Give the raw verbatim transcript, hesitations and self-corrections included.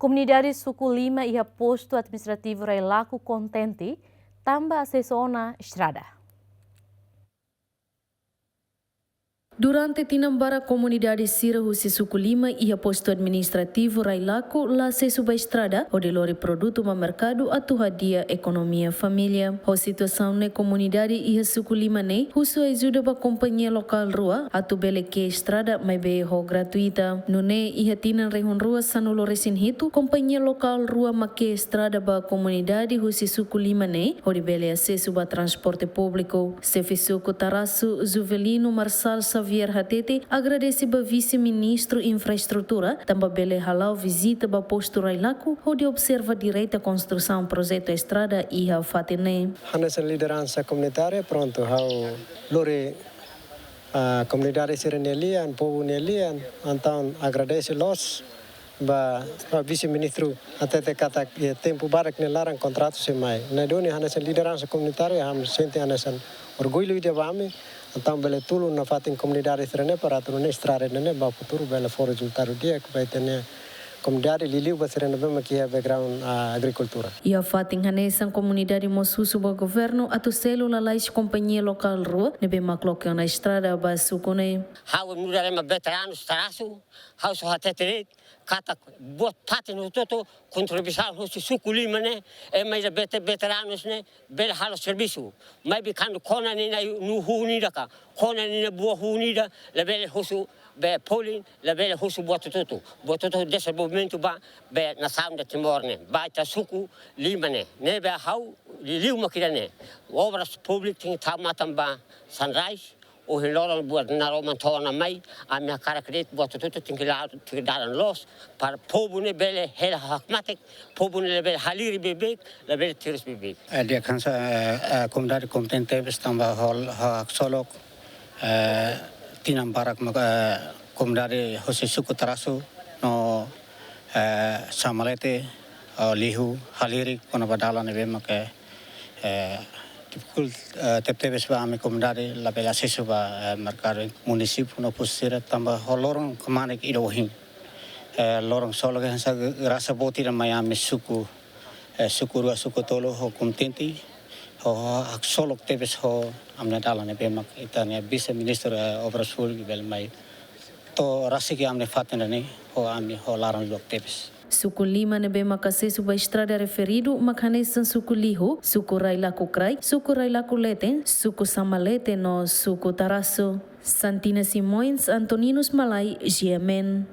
Komunidade suku Lima iha postu administrativu Railaco kontente tanba asesu ona estrada. Durante tinan barak komunidade sira husi suku Lima iha postu administrativu Railaco la asesu ba estrada hodi lori produtu ba merkadu atu hadi'a ekonomia família. Ho situasaun ne'e komunidade iha suku Lima ne'e husu ajuda ba kompañia lokál rua atu bele ke'e estrada maibé ho gratuita. Nune'e iha tinan rihun rua sanulu resin hitu kompañia lokál rua mak ke'e estrada ba komunidade husi suku Lima ne'e hodi bele asesu ba transporte públiku. Xefe suku Tarasu, Juvelino Marçal Xavier hatete agradese ba Vise-Ministru Infraestrutura tanba bele hala'o vizita ba postu Railaco hodi observa direta konstrusaun projetu estrada iha fatin ne'e. Hanesan lideransa komunitária, prontu, ha'u lori, ah, komunidade sira-nia lian, povu nia lian, entaun agradese loos ba, ba Vise-Ministru hatete katak iha tempu badak nia laran kontratu sei mai. Ne'e duni hanesan lideransa komunitária, ami sente hanesan orgullu ida ba ami, entaun bele tulun nafatin komunidade sira-ne'e para atu nune'e estrada ne'e ba futuru bele fó rezultadu di'ak ba ita-nia komunidade, liuliu ba sira ne'ebé mak iha background, ah, agrikultura. Iha fatin hanesan komunidade mós husu ba governu atu selu lalais kompañia lokál rua ne'ebé mak loke ona estrada ba suku ne'e. Ha'u nu'udar ema veteranu Tarasu, ha'u só hatete de'it katak buat fatin hotu-hotu kontribuisaun husi suku Lima ne'e, ema ida vete-, veteranus ne'e bele halo servisu. Maibé kuandu kona ninia hu-, hunu ida ka, kona ninia buah hunu ida, labele husu be polin, labele husu buat hotu-hotu. Buat hotu-hotu dezenvolvimentu ba be nasaun ida Timor ne'e, ba ita suku Lima ne'e. Ne'ebé ha'u liuliu mak ida-ne'e. Obras públikas tenke tau matan ba Sunrise, ohin loron buat naroman to'o ona mai, ami hakarak de'it buat hotu-hotu tenke la-, tenke dalan loos, para povu ne'e bele hela hakmatek, povu ne'e bele halerik beibeik, labele terus beibeik. Eh, di'ak hanesan, eh, eh, komunidade kontente tebes tanba ho, ho haksolok, eh, tinan barak mak, eh, komunidade husi suku Tarasu no, eh, Samalete, eh, liu halerik kona-ba dalan ne'ebé mak, eh, difikul, eh, tebetebes ba ami komunidade labele asesu ba, eh, merkadu munisípiu no postu sira tanba ho loron kmanek ida ohin. Eh, loron ksolok hanesan grasa boot ida mai ami suku, eh, suku rua, suku tolu ho kontente, ho, ho haksolok tebes ho ami-nia dalan ne'ebé mak ita-nia Vise-Ministru, eh, Obras Públikas bele mai to'o rasik iha ami-nia fatin ne'e, ho ami ho laran luak tebes. Suku Lima ne'ebé mak asesu ba estrada referidu mak hanesan suku Lihu, suku Railaco Kraik, suku Railaco Leten, suku Samalete no suku Tarasu. Santina Simões, Antoninus Malai, G M N.